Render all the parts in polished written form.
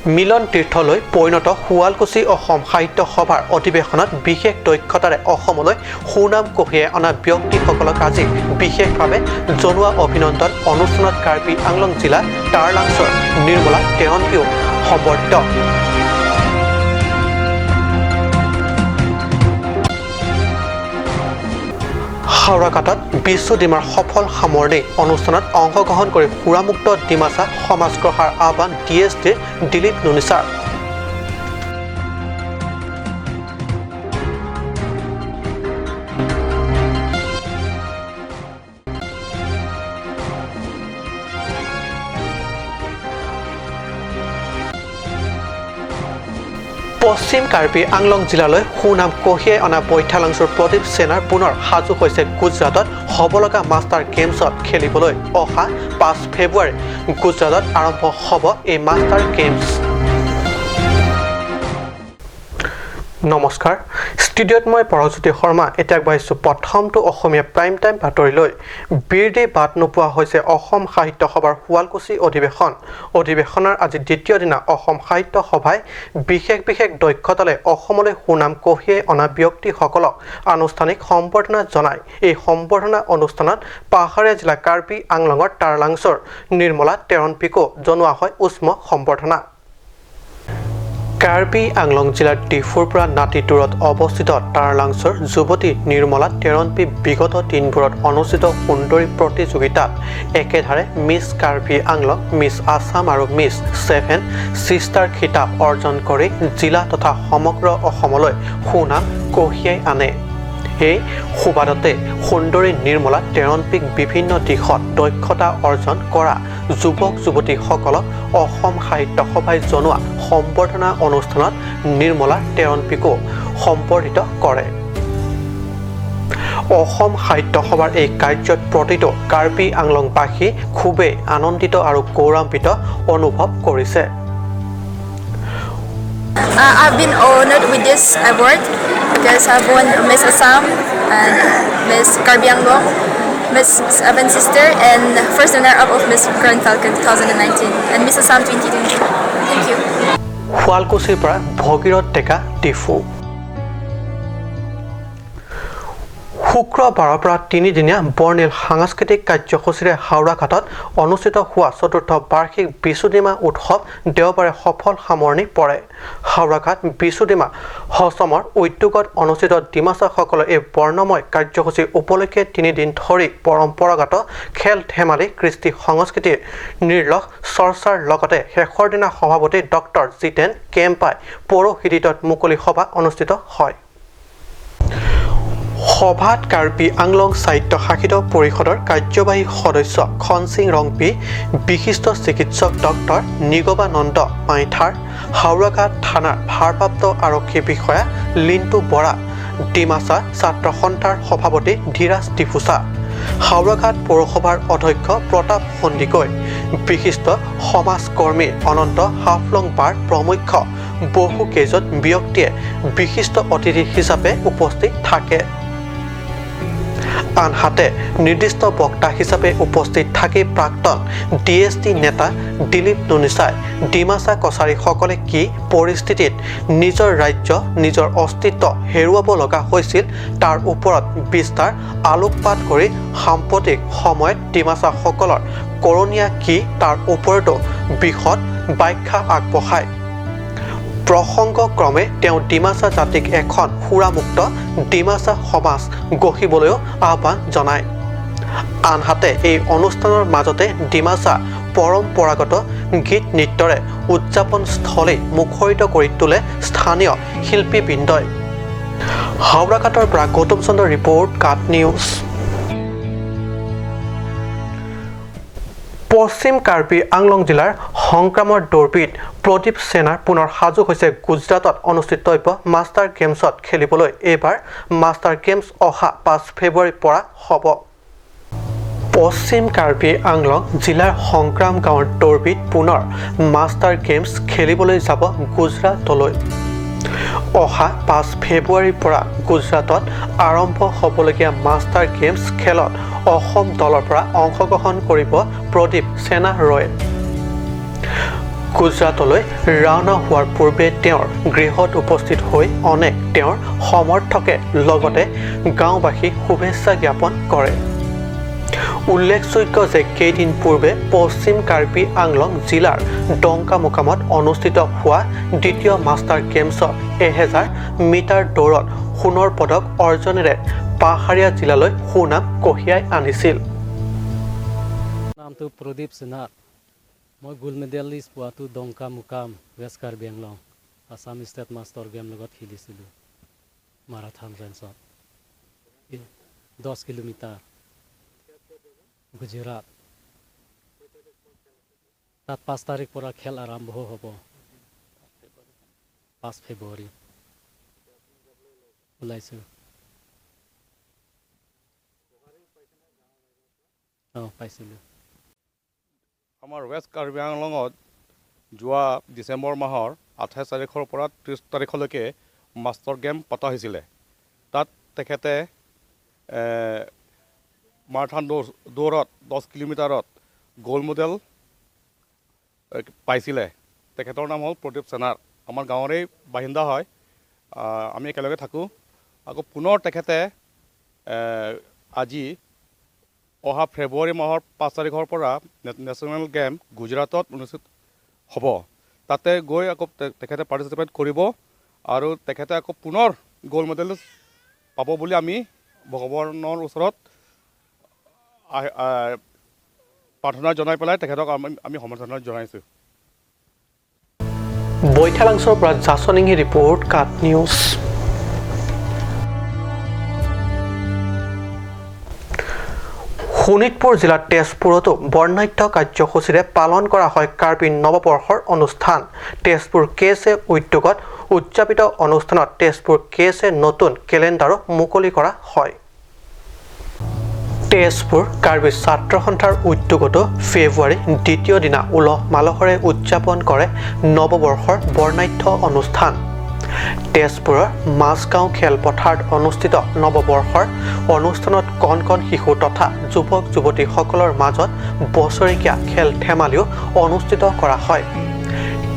মিলন তীৰ্থলৈ পৰিণত শুৱালকুছি অসম সাহিত্য সভাৰ অধিৱেশনত বিশেষ দক্ষতাৰে অসমলৈ সুনাম কঢ়িয়াই অনা ব্যক্তিসকলক আজি বিশেষভাৱে জনোৱা অভিনন্দন অনুষ্ঠানত কাৰ্বি আংলং জিলা টাৰলাংছৰ নিৰ্মলা টেৰণপিও সম্বৰ্ধিত। হাওৰাঘাটত বিশ্ব ডিমাৰ সফল সামৰণি অনুষ্ঠানত অংশগ্ৰহণ কৰি সুৰামুক্ত ডিমাচা সমাজ গঢ়াৰ আহ্বান ডি এছ ডিৰ দিলীপ নুনিচাৰ। পশ্চিম কাৰ্বি আংলং জিলালৈ সুনাম কঢ়িয়াই অনা বৈঠালাংছুৰ প্ৰদীপ সেনাৰ পুনৰ সাজু হৈছে গুজৰাটত হ'ব লগা মাষ্টাৰ গেমছত খেলিবলৈ। অহা 5 ফেব্ৰুৱাৰী গুজৰাটত আৰম্ভ হ'ব এই মাষ্টাৰ গেমছ। নমস্কাৰ, ষ্টুডিঅ'ত মই পৰজ্যোতি শৰ্মা। এতিয়া আগবাঢ়িছোঁ প্ৰথমটো অসমীয়া প্ৰাইম টাইম বাতৰিলৈ। বীৰদি বাট নোপোৱা হৈছে অসম সাহিত্য সভাৰ শুৱালকুছি অধিৱেশন। অধিৱেশনৰ আজি দ্বিতীয় দিনা অসম সাহিত্য সভাই বিশেষ বিশেষ দক্ষতাৰে অসমলৈ সুনাম কঢ়িয়াই অনা ব্যক্তিসকলক আনুষ্ঠানিক সম্বৰ্ধনা জনায়। এই সম্বৰ্ধনা অনুষ্ঠানত পাহাৰীয়া জিলা কাৰ্বি আংলঙৰ টাৰলাংছৰ নিৰ্মলা টেৰণপিকো জনোৱা হয় উষ্ম সম্বৰ্ধনা। কাৰ্বি আংলং জিলাৰ ডিফুৰ পৰা নাতি দূৰত অৱস্থিত টাৰলাংছৰ যুৱতী নিৰ্মলা টেৰণপি বিগত দিনবোৰত অনুষ্ঠিত সুন্দৰী প্ৰতিযোগিতাত একেধাৰে মিছ কাৰ্বি আংলং, মিছ আছাম আৰু মিছ ছেভেন ছিষ্টাৰ খিতাপ অৰ্জন কৰি জিলা তথা সমগ্ৰ অসমলৈ সুনাম কঢ়িয়াই আনে। এই সুবাদতে সুন্দৰী নিৰ্মলা টেৰণপিক বিভিন্ন দিশত দক্ষতা অৰ্জন কৰা যুৱক যুৱতীসকলক অসম সাহিত্য সভাই জনোৱা সম্বৰ্ধনা অনুষ্ঠানত নিৰ্মলা টেৰণপিকো সম্বৰ্ধিত কৰে। অসম সাহিত্য সভাৰ এই কাৰ্যত প্ৰতিটো কাৰ্বি আংলংবাসী খুবেই আনন্দিত আৰু গৌৰৱান্বিত অনুভৱ কৰিছে। I've been honored with this award because I've won Miss Assam and Miss Karbi Anglong, Miss Seven Sister, and first runner-up of Miss Grand Falcon 2019 and Miss Assam 2020. Thank you. শুৱালকুছিৰ পৰা ভগীৰথ ডেকা, ডিফু। শুক্ৰবাৰৰ পৰা তিনিদিনীয়া বৰ্ণিল সাংস্কৃতিক কাৰ্যসূচীৰে হাওৰাঘাটত অনুষ্ঠিত হোৱা চতুৰ্থ বাৰ্ষিক বিচুডিমা উৎসৱ দেওবাৰে সফল সামৰণি পৰে। হাওৰাঘাট বিচুডিমা হচমৰ উদ্যোগত অনুষ্ঠিত ডিমাচাসকলৰ এই বৰ্ণময় কাৰ্যসূচী উপলক্ষে তিনিদিন ধৰি পৰম্পৰাগত খেল ধেমালি, কৃষ্টি সংস্কৃতিৰ নিৰ্লস চৰ্চাৰ লগতে শেষৰ দিনা সভাপতি ডক্টৰ জিতেন কেম্পাই পৌৰোহিত্যত মুকলি সভা অনুষ্ঠিত হয়। সভাত কাৰ্বি আংলং স্বায়ত্ত শাসিত পৰিষদৰ কাৰ্যবাহী সদস্য খনসিং ৰংপি, বিশিষ্ট চিকিৎসক ডক্টৰ নিগবানন্দ পাইথাৰ, হাওৰাঘাট থানাৰ ভাৰপ্ৰাপ্ত আৰক্ষী বিষয়া লিণ্টু বৰা, ডিমাচা ছাত্ৰ সন্থাৰ সভাপতি ধীৰাজ ডিফুচা, হাওৰাঘাট পৌৰসভাৰ অধ্যক্ষ প্ৰতাপ সন্দিকৈ, বিশিষ্ট সমাজকৰ্মী অনন্ত হাফলং বাৰ প্ৰমুখ্য বহুকেইজন ব্যক্তিয়ে বিশিষ্ট অতিথি হিচাপে উপস্থিত থাকে। আনহাতে নিৰ্দিষ্ট বক্তা হিচাপে উপস্থিত থাকি প্ৰাক্তন ডি এছ টি নেতা দিলীপ নুনিচাই ডিমাচা কছাৰীসকলে কি পৰিস্থিতিত নিজৰ ৰাজ্য, নিজৰ অস্তিত্ব হেৰুৱাব লগা হৈছিল তাৰ ওপৰত বিস্তাৰ আলোকপাত কৰি সাম্প্ৰতিক সময়ত ডিমাচাসকলৰ কৰণীয়া কি তাৰ ওপৰতো বিশদ ব্যাখ্যা আগবঢ়ায়। প্ৰসংগক্ৰমে তেওঁ ডিমাচা জাতিক এখন সুৰামুক্ত ডিমাচা সমাজ গঢ়িবলৈও আহ্বান জনায়। আনহাতে এই অনুষ্ঠানৰ মাজতে ডিমাচা পৰম্পৰাগত গীত নৃত্যৰে উদযাপনস্থলী মুখৰিত কৰি তোলে স্থানীয় শিল্পীবৃন্দই। হাওৰাঘাটৰ পৰা গৌতম চন্দ্ৰ ৰিপৰ্ট, কাট নিউজ। পশ্চিম কাৰ্বি আংলং জিলাৰ সংক্ৰামৰ দৌৰবিদ প্ৰদীপ সেনাৰ পুনৰ সাজু হৈছে গুজৰাটত অনুষ্ঠিতব্য মাষ্টাৰ গেমছত খেলিবলৈ। এইবাৰ মাষ্টাৰ গেমছ অহা 5 ফেব্ৰুৱাৰীৰ পৰা হ'ব। পশ্চিম কাৰ্বি আংলং জিলাৰ সংক্ৰাম গাঁৱৰ দৌৰবিদ পুনৰ মাষ্টাৰ গেমছ খেলিবলৈ যাব গুজৰাটলৈ। অহা 5 ফেব্ৰুৱাৰীৰ পৰা গুজৰাটত আৰম্ভ হ'বলগীয়া মাষ্টাৰ গেমছ খেলত অসম দলৰ পৰা অংশগ্ৰহণ কৰিব প্ৰদীপ সেনা ৰয়ে। গুজৰাটলৈ ৰাওনা হোৱাৰ পূৰ্বে তেওঁৰ গৃহত উপস্থিত হৈ অনেক তেওঁৰ সমৰ্থকে লগতে গাঁওবাসী শুভেচ্ছা জ্ঞাপন কৰে। উল্লেখযোগ্য যে কেইদিন পূৰ্বে পশ্চিম কাৰ্বি আংলং জিলাৰ ডংকামুকামত অনুষ্ঠিত হোৱা দ্বিতীয় মাষ্টাৰ গেমছত 1000 মিটাৰ দৌৰত সোণৰ পদক অৰ্জনেৰে পাহাৰীয়া জিলালৈ সুনাম কঢ়িয়াই আনিছিল। নামটো প্ৰদীপ সিনহা। মই গোল্ড মেডেলিষ্ট পোৱাটো Dongkamukam, West Karbi Anglong, Assam State Master Game লগত খেলিছিলোঁ মাৰাথান ৰেঞ্চত 10 কিলোমিটাৰ, গুজৰাট। তাত 5 তাৰিখ পৰা খেল আৰম্ভ হ'ব, 5 ফেব্ৰুৱাৰী ওলাইছোঁ। অঁ, পাইছিলোঁ। আমাৰ ৱেষ্ট কাৰ্বি আংলঙত যোৱা ডিচেম্বৰ মাহৰ 28 তাৰিখৰ পৰা 30 তাৰিখলৈকে মাষ্টাৰ গেম পতা হৈছিলে। তাত তেখেতে মাৰাথান দৌৰত 10 কিলোমিটাৰত গ'ল্ড মেডেল পাইছিলে। তেখেতৰ নাম হ'ল প্ৰদীপ চেনাৰ, আমাৰ গাঁৱৰেই বাসিন্দা হয়, আমি একেলগে থাকোঁ। আকৌ পুনৰ তেখেতে আজি অহা ফেব্ৰুৱাৰী মাহৰ 5 তাৰিখৰ পৰা নেশ্যনেল গেম গুজৰাটত অনুষ্ঠিত হ'ব, তাতে গৈ আকৌ তেখেতে পাৰ্টিচিপেট কৰিব আৰু তেখেতে আকৌ পুনৰ গ'ল্ড মেডেল পাব বুলি আমি ভগৱানৰ ওচৰত প্ৰাৰ্থনা জনাই পেলাই তেখেতক আমি সমৰ্থন জনাইছোঁ। বৈঠালাংছৰ পৰা জাচনিঙি ৰিপৰ্ট, কাট নিউজ। শোণিতপুৰ জিলাৰ তেজপুৰতো বৰ্ণাঢ্য কাৰ্যসূচীৰে পালন কৰা হয় কাৰ্বি নৱবৰ্ষৰ অনুষ্ঠান। তেজপুৰ কেছে উদ্যোগত উদযাপিত অনুষ্ঠানত তেজপুৰ কেছে নতুন কেলেণ্ডাৰো মুকলি কৰা হয়। তেজপুৰ কাৰ্বি ছাত্ৰ সন্থাৰ উদ্যোগতো ফেব্ৰুৱাৰী দ্বিতীয় দিনা উলহ মালহেৰে উদযাপন কৰে নৱবৰ্ষৰ বৰ্ণাঢ্য অনুষ্ঠান। তেজপুৰৰ মাজগাঁও খেলপথাৰত অনুষ্ঠিত নৱবৰ্ষৰ অনুষ্ঠানত কণ কণ শিশু তথা যুৱক যুৱতীসকলৰ মাজত বছৰেকীয়া খেল ধেমালিও অনুষ্ঠিত কৰা হয়।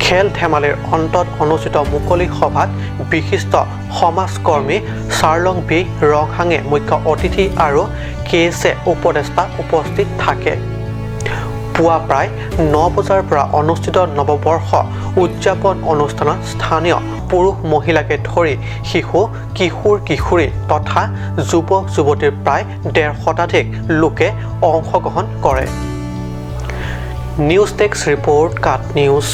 খেল ধেমালিৰ অন্তত অনুষ্ঠিত মুকলি সভাত বিশিষ্ট সমাজকৰ্মী চাৰ্লং বি ৰংহাঙে মুখ্য অতিথি আৰু কেছে উপদেষ্টা উপস্থিত থাকে। পুৱা প্ৰায় 9 বজাৰ পৰা অনুষ্ঠিত নৱবৰ্ষ উদযাপন অনুষ্ঠানত স্থানীয় পুৰুষ মহিলাকে ধৰি শিশু, কিশোৰ কিশোৰী তথা যুৱক যুৱতীৰ প্ৰায় 1.5 শতাধিক লোকে অংশগ্ৰহণ কৰে। নিউজ ডেস্ক ৰিপৰ্ট, কাট নিউজ।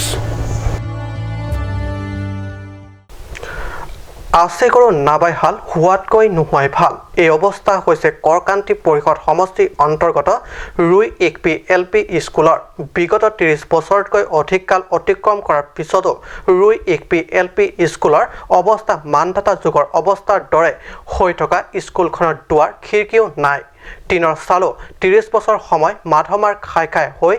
আছে গৰু নাবাই হাল, হোৱাতকৈ নোহোৱাই ভাল, এই অৱস্থা হৈছে কৰকান্তি পৰিষদ সমষ্টিৰ অন্তৰ্গত ৰুই ইকপি এল পি স্কুলৰ। বিগত 30 বছৰতকৈ অধিক কাল অতিক্ৰম কৰাৰ পিছতো ৰুই ইকপি এল পি স্কুলৰ অৱস্থা মানদাতা যুগৰ অৱস্থাৰ দৰে হৈ থকা স্কুলখনৰ দুৱাৰ খিৰিকীও নাই, টিনৰ চালো 30 বছৰ সময় মাধমাৰ খাই খাই হৈ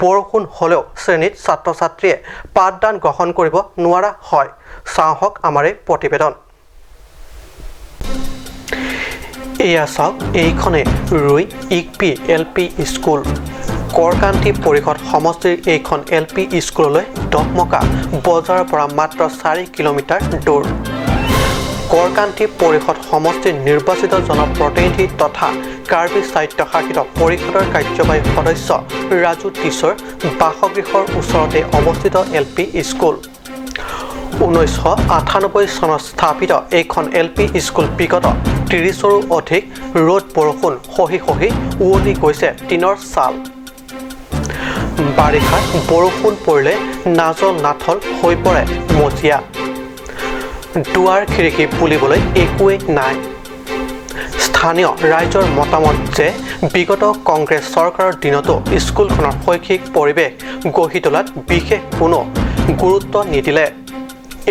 বৰষুণ হ'লেও শ্ৰেণীত ছাত্ৰ ছাত্ৰীয়ে পাঠদান গ্ৰহণ কৰিব নোৱাৰা হয়। চাওঁ আমাৰ এই প্ৰতিবেদন। এয়া চাওক, এইখনে ৰুই ইকপি এল পি স্কুল। কৰকান্তি পৰিষদ সমষ্টিৰ এইখন এল পি স্কুললৈ দহমকা বজাৰৰ পৰা মাত্ৰ 4 কিলোমিটাৰ দূৰ। কৰকান্তি পৰিষদ সমষ্টিৰ নিৰ্বাচিত জনপ্ৰতিনিধি তথা কাৰ্বি স্বায়ত্তশাসিত পৰিষদৰ কাৰ্যবাহী সদস্য ৰাজু টিছৰ বাসগৃহৰ ওচৰতে অৱস্থিত এল পি স্কুল। 1998 চনত স্থাপিত এইখন এল পি স্কুল বিগত 30ৰো অধিক ৰ'দ বৰষুণ সহি সহি উৱলি গৈছে টিনৰ চাল। বাৰিষাত বৰষুণ পৰিলে নাজল নাথল হৈ পৰে মজিয়া, দুৱাৰ খিৰিকী বুলিবলৈ একোৱেই নাই। স্থানীয় ৰাইজৰ মতামত যে বিগত কংগ্ৰেছ চৰকাৰৰ দিনতো স্কুলখনৰ শৈক্ষিক পৰিৱেশ গঢ়ি তোলাত বিশেষ কোনো গুৰুত্ব নিদিলে।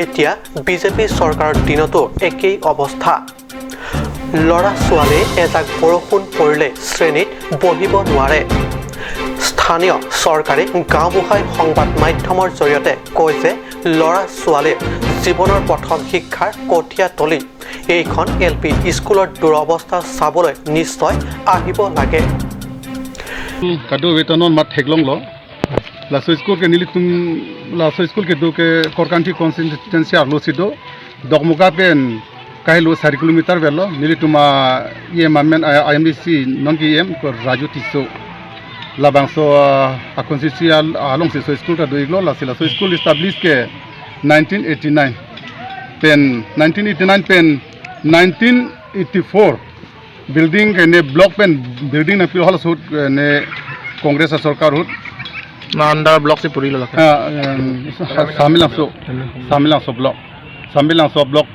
এতিয়া বিজেপি চৰকাৰৰ দিনতো একেই অৱস্থা। ল'ৰা ছোৱালীয়ে এজাক বৰষুণ পৰিলে শ্ৰেণীত বহিব নোৱাৰে। স্থানীয় চৰকাৰী গাঁওবুঢ়াই সংবাদ মাধ্যমৰ জৰিয়তে কয় যে ল'ৰা ছোৱালীৰ জীৱনৰ প্ৰথম শিক্ষাৰ কঠীয়া তলি এইখন এল পি স্কুলৰ দুৰৱস্থা চাবলৈ নিশ্চয় আহিব লাগে। Laso school ke nili tum laso school ke do ke Korkanti constituency arlo sido Dogmuka pen kahilo 4 kilometer velo nili tuma ye mamen IMDC non ki em ko Raju Tiso labangso a constituency along so school ka do iglo la so school establish ke 1989 pen 1989 pen 1984 building ke ne block pen building na pil hal sut ne Congress sarkar hut na under block se puri la Samilangso Samilangso block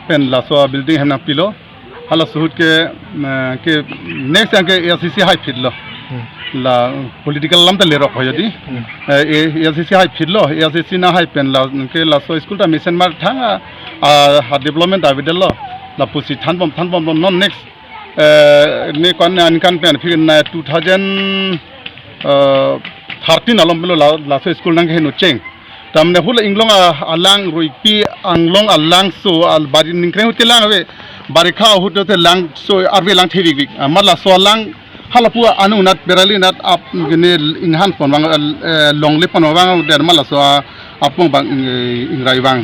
pen la so building hem na pilo hala suhut ke next anke LCC high fit lo la political lam ta le rok hoyodi LCC high fit lo LCC na high pen la ke la so school ta mission mar thang a development avidel lo la pusi than bom non next ne kon an kan pen phir na 2013 alom lo la so school nang he no cheng tamne hul inglong alang ruipi anglong alang so al bari ningkre hutelang we barikha hute lang so arve lang thiri bik amala so lang halapu anu nat berali nat ap gene inghan pon bang longle pon bang der mala so apong bang ingrai bang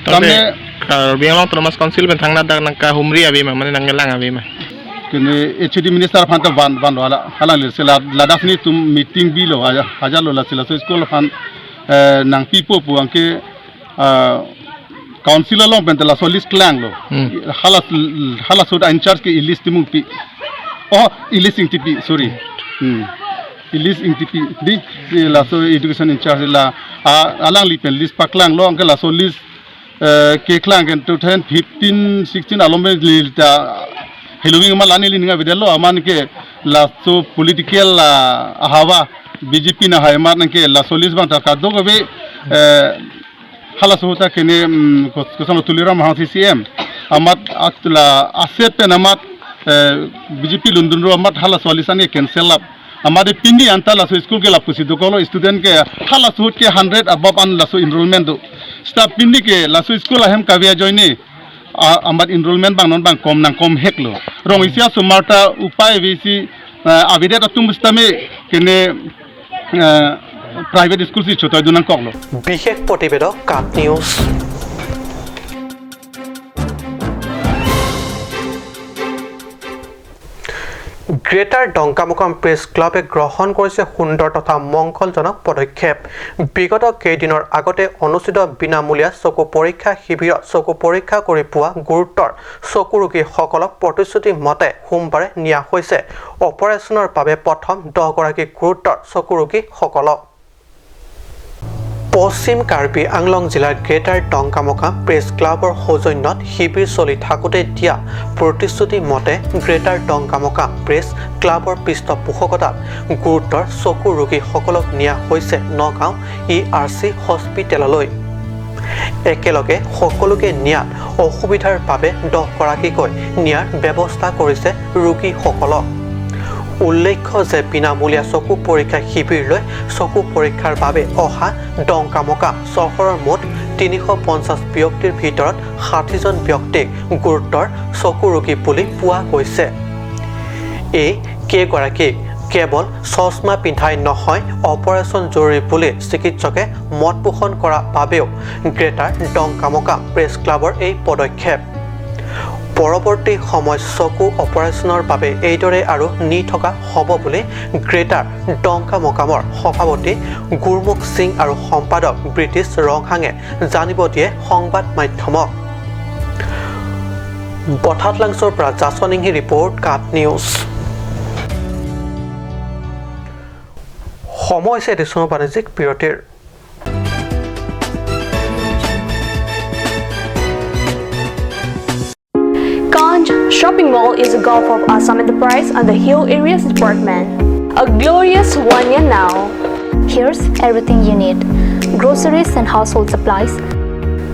tamne Karbi Anglong Autonomous Council ben thangna dak nang ka humri abi ma mane nang lang abi ma kene HD minister phan ta ban ban wala halang le sela ladakh ni tum meeting bi lo haja lo la sela so school phan nang pipo pu angke council long ben la so list klang lo halas halas in charge ke list timung pi oh list ing tipi sorry list ing tipi di la so education in charge la alang li pen list paklang lo angke la so list ke klang ken 2015 16 alom li ta helowing ma lani li ninga videlo aman ke la so political hawa BJP na hai mar ke la solis bang ta ka do be halas hota kene kosam tuliram ha CCM amat atla asset pen amat BJP London ro amat halas walisani cancel up amade pindi anta la so school ke la pusi do kolo student ke halas hot ke 100 above an la so enrollment do staff pindi ke la so school ahem kavia joini amat enrollment bang non bang kom nang kom heklo rong isia sumarta upai bisi abide tum bustame kene private school si chotoi dunang koklo বিশেষ প্ৰতিবেদক কাট news. Greater ডংকামুকাম press ক্লাবে গ্ৰহণ কৰিছে সুন্দৰ তথা মংগলজনক পদক্ষেপ। বিগত কেইদিনৰ আগতে অনুষ্ঠিত বিনামূলীয়া চকু পৰীক্ষা শিবিৰত চকু পৰীক্ষা কৰি পোৱা গুৰুত্বৰ চকু ৰোগীসকলক প্ৰতিশ্ৰুতি মতে সোমবাৰে নিয়া হৈছে অপাৰেশ্যনৰ বাবে প্ৰথম 10গৰাকী গুৰুত্বৰ চকু ৰোগীসকলক। পশ্চিম কাৰ্বি আংলং জিলাৰ গ্ৰেটাৰ ডংকামুকাম প্ৰেছ ক্লাবৰ সৌজন্যত শিবিৰ চলি থাকোঁতে দিয়া প্ৰতিশ্ৰুতি মতে গ্ৰেটাৰ ডংকামুকাম প্ৰেছ ক্লাবৰ পৃষ্ঠপোষকতাত গুৰুত্বৰ চকু ৰোগীসকলক নিয়া হৈছে নগাঁও ERC হস্পিটেললৈ। একেলগে সকলোকে নিয়াত অসুবিধাৰ বাবে 10গৰাকীকৈ নিয়াৰ ব্যৱস্থা কৰিছে ৰোগীসকলক। উল্লেখ্য যে বিনামূলীয়া চকু পৰীক্ষা শিবিৰলৈ চকু পৰীক্ষাৰ বাবে অহা ডংকামুকাম চহৰৰ মুঠ 350 ব্যক্তিৰ ভিতৰত 60জন ব্যক্তিক গুৰুত্বৰ চকু ৰোগী বুলি পোৱা গৈছে। এই কেইগৰাকীক কেৱল চশমা পিন্ধাই নহয় অপাৰেশ্যন জৰুৰী বুলি চিকিৎসকে মত পোষণ কৰাৰ বাবেও গ্ৰেটাৰ ডংকামুকাম প্ৰেছ ক্লাবৰ এই পদক্ষেপ। পৰৱৰ্তী সময় চকু অপাৰেশ্যনৰ বাবে এইদৰে আৰু নি থকা হ'ব বুলি গ্ৰেটাৰ ডংকামুকামৰ সভাপতি গুৰমুখ সিং আৰু সম্পাদক ব্ৰিটিছ ৰংহাঙে জানিব দিয়ে সংবাদ মাধ্যমক। বঠাতলাংছৰ পৰা জাছনিংহি ৰিপৰ্ট, কাট নিউজ। সময় হৈছে এটি বাণিজ্যিক বিৰতিৰ। Shopping Mall is a golf of Assam Enterprise and the Hill Areas Department. A glorious 1 year now. Here's everything you need. Groceries and household supplies,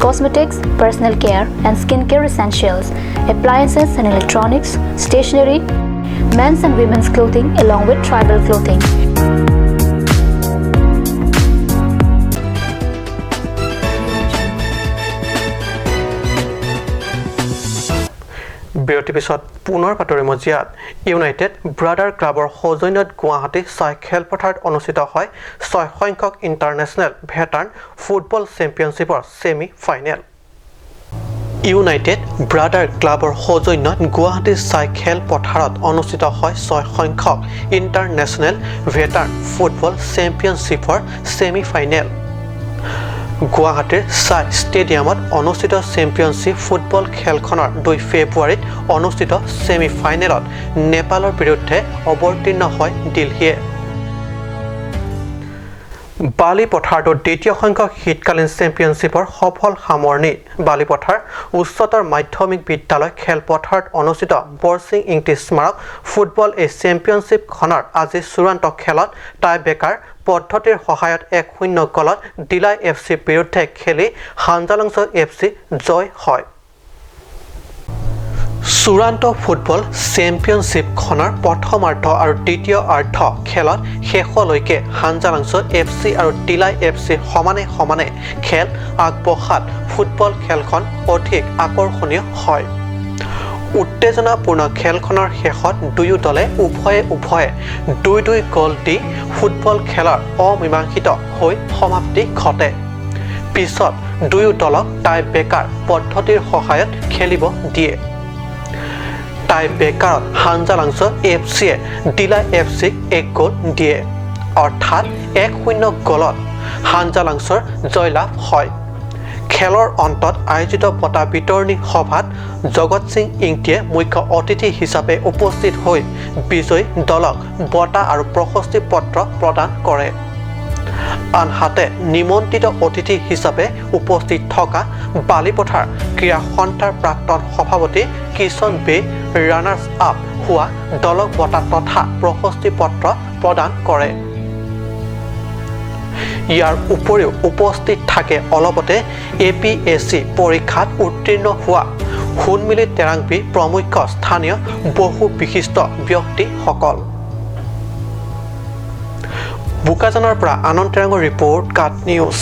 cosmetics, personal care and skincare essentials, appliances and electronics, stationery, men's and women's clothing along with tribal clothing. বিৰতিৰ পিছত পুনৰ বাতৰি মজিয়াত। United brother ক্লাবৰ সৌজন্যত গুৱাহাটী ছাই খেলপথাৰত অনুষ্ঠিত হয় 6 সংখ্যক ইণ্টাৰনেশ্যনেল ভেটাৰ্ণ ফুটবল চেম্পিয়নশ্বিপৰ ছেমি ফাইনেল। ইউনাইটেড ব্ৰাদাৰ ক্লাবৰ সৌজন্যত গুৱাহাটী ছাই খেলপথাৰত অনুষ্ঠিত হয় 6 সংখ্যক ইণ্টাৰনেশ্যনেল ভেটাৰ্ণ ফুটবল চেম্পিয়নশ্বিপৰ ছেমি ফাইনেল। গুৱাহাটীৰ ছাই ষ্টেডিয়ামত অনুষ্ঠিত চেম্পিয়নশ্বিপ ফুটবল খেলখনৰ 2 ফেব্ৰুৱাৰীত অনুষ্ঠিত ছেমি ফাইনেলত নেপালৰ বিৰুদ্ধে অৱতীৰ্ণ হয় দিল্লীয়ে। বালিপথাৰটোত দ্বিতীয় সংখ্যক শীতকালীন চেম্পিয়নশ্বিপৰ সফল সামৰণি। বালিপথাৰ উচ্চতৰ মাধ্যমিক বিদ্যালয় খেলপথাৰত অনুষ্ঠিত বৰচিং ইংতি স্মাৰক ফুটবল এই চেম্পিয়নশ্বিপখনৰ আজি চূড়ান্ত খেলত টাই বেকাৰ পদ্ধতিৰ সহায়ত 1-0 গলত ডিলাই এফ চিৰ বিৰুদ্ধে খেলি হাঞ্জালাংছ এফ চি জয় হয়। চূড়ান্ত ফুটবল চেম্পিয়নশ্বিপখনৰ প্ৰথমাৰ্ধ আৰু দ্বিতীয় আৰ্ধ খেলত শেষলৈকে হাঞ্জালাংছ এফ চি আৰু ডিলাই এফ চি সমানে সমানে খেল আগবঢ়াত ফুটবল খেলখন অধিক আকৰ্ষণীয় হয়। উত্তেজনাপূৰ্ণ খেলখনৰ শেষত দুয়ো দলে উভয়ে উভয়ে 2-2 গ'ল দি ফুটবল খেলৰ অমীমাংসিত হৈ সমাপ্তি ঘটে। পিছত দুয়ো দলক টাই বেকাৰ পদ্ধতিৰ সহায়ত খেলিব দিয়ে। টাই বেকাৰত হাঞ্জালাংছ এফ চিয়ে ডিলাই এফ চিক 1 গ'ল দিয়ে, অৰ্থাৎ 1-0 গ'লত হাঞ্জালাংছৰ জয়লাভ হয়। খেলৰ অন্তত আয়োজিত বঁটা বিতৰণী সভাত জগত সিং ইংতিয়ে মুখ্য অতিথি হিচাপে উপস্থিত হৈ বিজয়ী দলক বঁটা আৰু প্ৰশস্তি পত্ৰ প্ৰদান কৰে। আনহাতে নিমন্ত্ৰিত অতিথি হিচাপে উপস্থিত থকা বালিপথাৰ ক্ৰীড়া সন্থাৰ প্ৰাক্তন সভাপতি কিষণ বে ৰানাৰ্ছ আপ হোৱা দলক বঁটা তথা প্ৰশস্তি পত্ৰ প্ৰদান কৰে। ইয়াৰ উপৰিও উপস্থিত থাকে অলপতে APSC পৰীক্ষাত উত্তীৰ্ণ হোৱা হুনমিলি তেৰাংপি প্ৰমুখ স্থানীয় বহু বিশিষ্ট ব্যক্তিসকল। বোকাজানৰ পৰা আনন্দ তেৰাঙৰ ৰিপৰ্ট, কাট নিউজ।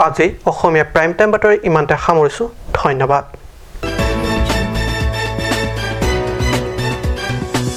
আজি অসমীয়া প্ৰাইম টাইম বাতৰি ইমানতে সামৰিছোঁ। ধন্যবাদ।